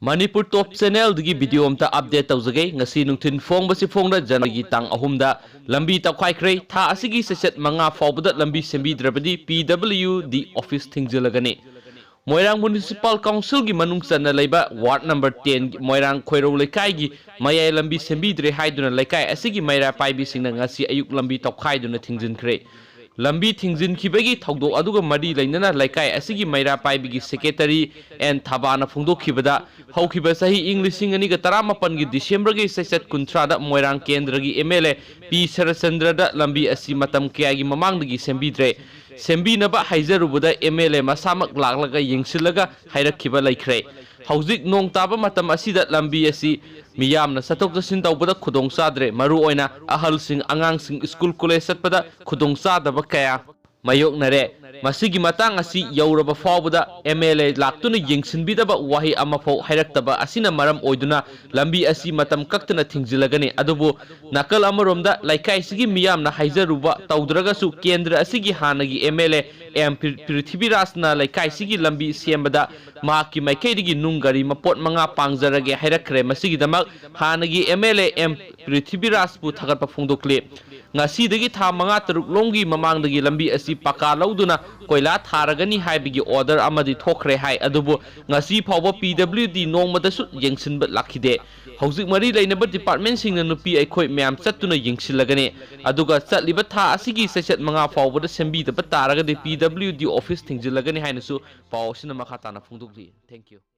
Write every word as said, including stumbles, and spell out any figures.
ꯃꯅꯤꯄꯨꯔ ꯇꯣꯞ ꯆꯦꯅꯦꯜꯗꯒꯤ video ꯑꯝꯇ update ꯇꯧꯖꯒꯦ꯫ ꯉꯁꯤ ꯅꯨꯡꯊꯤꯜ ꯐꯣꯡꯕꯁꯤ ꯐꯣꯡꯅ ꯖꯅꯋꯥꯔꯤꯒꯤ ꯇꯥꯡ ꯑꯍꯨꯝꯗ ꯂꯝꯕꯤ ꯇꯧꯈꯥꯏꯈ꯭ꯔꯦ꯫ ꯊꯥ ꯑꯁꯤꯒꯤ ꯆꯩꯆꯠ ꯃꯉꯥ ꯐꯥꯎꯕꯗ ꯂꯝꯕꯤ ꯁꯦꯝꯕꯤꯗ꯭ꯔꯕꯗꯤ ꯄꯤ ꯗꯕ꯭ꯂꯤꯎ ꯗꯤ ꯑꯣꯐꯤꯁ ꯊꯤꯡꯖꯤꯜꯂꯒꯅꯤ꯫ ꯃꯣꯏꯔꯥꯡ ꯃ꯭ꯌꯨꯅꯤꯁꯤꯄꯥꯜ ꯀꯥꯎꯟꯁꯤꯜꯒꯤ ꯃꯅꯨꯡ ꯆꯟꯅ ꯂꯩꯕ ꯋꯥꯔꯗ ꯅꯝꯕꯔ ꯇꯦꯟ ꯃꯣꯏꯔꯥꯡ ꯈꯣꯏꯔꯧ ꯂꯩꯀꯥꯏꯒꯤ ꯃꯌꯥꯏ ꯂꯝꯕꯤ ꯁꯦꯝꯕꯤꯗ꯭ꯔꯦ ꯍꯥꯏꯗꯨꯅ ꯂꯩꯀꯥꯏ ꯑꯁꯤꯒꯤ ꯃꯩꯔꯥ ꯄꯥꯏꯕꯤꯁꯤꯡꯅ ꯉꯁꯤ ꯑꯌꯨꯛ ꯂꯝꯕꯤ ꯇꯧꯈꯥꯏꯗꯨꯅ ꯊꯤꯡꯖꯤꯟꯈ꯭ꯔꯦ꯫ ꯂꯝꯕꯤ ꯊꯤꯡꯖꯤꯟꯈꯤꯕꯒꯤ ꯊꯧꯗꯣꯛ ꯑꯗꯨꯒ ꯃꯔꯤ ꯂꯩꯅꯅ ꯂꯩꯀꯥꯏ ꯑꯁꯤꯒꯤ ꯃꯩꯔꯥ ꯄꯥꯏꯕꯤꯒꯤ ꯁꯦꯀ꯭ꯔꯦꯇꯔꯤ ꯑꯦꯟ ꯊꯕꯥꯅ ꯐꯣꯡꯗꯣꯛꯈꯤꯕꯗ, ꯍꯧꯈꯤꯕ ꯆꯍꯤ ꯏꯪ ꯂꯤꯁꯤꯡ ꯑꯅꯤꯒ ꯇꯔꯥꯃꯥꯄꯟꯒꯤ ꯗꯤꯁꯦꯝꯕꯔꯒꯤ ꯆꯩꯆꯠ ꯀꯨꯟꯊ꯭ꯔꯥꯗ ꯃꯣꯏꯔꯥꯡ ꯀꯦꯟꯗ꯭ꯔꯒꯤ ꯑꯦꯝ ꯑꯦꯜ ꯑꯦ ꯄꯤ ꯁꯔꯠꯆꯟꯗ꯭ꯔꯗ ꯂꯝꯕꯤ ꯑꯁꯤ ꯃꯇꯝ ꯀꯌꯥꯒꯤ ꯃꯃꯥꯡꯗꯒꯤ ꯁꯦꯝꯕꯤꯗ꯭ꯔꯦ, ꯁꯦꯝꯕꯤꯅꯕ ꯍꯥꯏꯖꯔꯨꯕꯗ ꯑꯦꯝ ꯑꯦꯜ ꯑꯦ ꯃꯁꯥꯃꯛ ꯂꯥꯛꯂꯒ ꯌꯦꯡꯁꯤꯜꯂꯒ ꯍꯥꯏꯔꯛꯈꯤꯕ ꯂꯩꯈ꯭ꯔꯦ꯫ ꯍꯧꯖꯤꯛ ꯅꯣꯡ ꯇꯥꯕ ꯃꯇꯝ ꯑꯁꯤꯗ ꯂꯝꯕꯤ ꯑꯁꯤ ꯃꯤꯌꯥꯝꯅ ꯆꯠꯊꯣꯛ ꯆꯠꯁꯤꯟ ꯇꯧꯕꯗ ꯈꯨꯗꯣꯡ ꯆꯥꯗ꯭ꯔꯦ꯫ ꯃꯔꯨꯑꯣꯏꯅ ꯑꯍꯜꯁꯤꯡ, ꯑꯉꯥꯡꯁꯤꯡ ꯁ꯭ꯀꯨꯜ ꯀꯣꯂꯦꯖ ꯆꯠꯄꯗ ꯈꯨꯗꯣꯡ ꯆꯥꯗꯕ ꯀꯌꯥ ꯃꯥꯌꯣꯛꯅꯔꯦ꯫ ꯃꯁꯤꯒꯤ ꯃꯇꯥꯡ ꯑꯁꯤ ꯌꯧꯔꯕ ꯐꯥꯎꯕꯗ ꯑꯦꯝ ꯑꯦꯜ ꯑꯦ ꯂꯥꯛꯇꯨꯅ ꯌꯦꯡꯁꯤꯟꯕꯤꯗꯕ ꯋꯥꯍꯩ ꯑꯃꯐꯥꯎ ꯍꯥꯏꯔꯛꯇꯕ ꯑꯁꯤꯅ ꯃꯔꯝ ꯑꯣꯏꯗꯨꯅ ꯂꯝꯕꯤ ꯑꯁꯤ ꯃꯇꯝ ꯀꯛꯇꯅ ꯊꯤꯡꯖꯤꯜꯂꯒꯅꯤ꯫ ꯑꯗꯨꯕꯨ ꯅꯥꯀꯜ ꯑꯃꯔꯣꯝꯗ ꯂꯩꯀꯥꯏꯁꯤꯒꯤ ꯃꯤꯌꯥꯝꯅ ꯍꯥꯏꯖꯔꯨꯕ ꯇꯧꯗ꯭ꯔꯒꯁꯨ ꯀꯦꯟꯗ꯭ꯔ ꯑꯁꯤꯒꯤ ꯍꯥꯟꯅꯒꯤ ꯑꯦꯝ ꯑꯦꯜ ꯑꯦ ꯑꯦꯝ ꯄ꯭ꯔꯤ-, ꯄ꯭ꯔꯤꯊꯤꯕꯤꯔꯥꯖꯅ ꯂꯩꯀꯥꯏꯁꯤꯒꯤ ꯂꯝꯕꯤ ꯁꯦꯝꯕꯗ ꯃꯍꯥꯛꯀꯤ ꯃꯥꯏꯀꯩꯗꯒꯤ ꯅꯨꯡ ꯒꯥꯔꯤ ꯃꯄꯣꯠ ꯃꯉꯥ ꯄꯥꯡꯖꯔꯒꯦ ꯍꯥꯏꯔꯛꯈ꯭ꯔꯦ꯫ ꯃꯁꯤꯒꯤꯗꯃꯛ ꯍꯥꯟꯅꯒꯤ ꯑꯦꯝ ꯑꯦꯜ ꯑꯦ ꯑꯦꯝ ꯄ꯭ꯔꯤꯊꯤꯕꯤꯔꯥꯖꯄꯨ ꯊꯥꯒꯠꯄ ꯐꯣꯡꯗꯣꯛꯂꯤ꯫ ꯉꯁꯤꯗꯒꯤ ꯊꯥ ꯃꯉꯥ ꯇꯔꯨꯛ ꯂꯣꯝꯒꯤ ꯃꯃꯥꯡꯗꯒꯤ ꯂꯝꯕꯤ ꯑꯁꯤ ꯄꯀꯥ ꯂꯧꯗꯨꯅ ꯀꯣꯏꯂꯥ ꯊꯥꯔꯒꯅꯤ ꯍꯥꯏꯕꯒꯤ ꯑꯣꯔꯗꯔ ꯑꯃꯗꯤ ꯊꯣꯛꯈ꯭ꯔꯦ ꯍꯥꯏ꯫ ꯑꯗꯨꯕꯨ ꯉꯁꯤ ꯐꯥꯎꯕ ꯄꯤ ꯗꯕ꯭ꯂꯤꯎ ꯗꯤ ꯅꯣꯡꯃꯗꯁꯨ ꯌꯦꯡꯁꯤꯟꯕ ꯂꯥꯛꯈꯤꯗꯦ꯫ ꯍꯧꯖꯤꯛ ꯃꯔꯤ ꯂꯩꯅꯕ ꯗꯤꯄꯥꯔꯠꯃꯦꯟꯁꯤꯡꯅ ꯅꯨꯄꯤ ꯑꯩꯈꯣꯏ ꯃꯌꯥꯝ ꯆꯠꯇꯨꯅ ꯌꯦꯡꯁꯤꯜꯂꯒꯅꯤ꯫ ꯑꯗꯨꯒ ꯆꯠꯂꯤꯕ ꯊꯥ ꯑꯁꯤꯒꯤ ꯆꯩꯆꯠ ꯃꯉꯥ ꯐꯥꯎꯕꯗ ꯁꯦꯝꯕꯤꯗꯕ ꯇꯥꯔꯒꯗꯤ ꯄꯤ ꯗꯕ꯭ꯂꯤꯎ ꯗꯤ ꯑꯣꯐꯤꯁ ꯊꯤꯡꯖꯤꯜꯂꯒꯅꯤ ꯍꯥꯏꯅꯁꯨ ꯄꯥꯎ ꯑꯁꯤꯅ ꯃꯈꯥ ꯇꯥꯅ ꯐꯣꯡꯗꯣꯛꯂꯤ꯫ Thank you꯫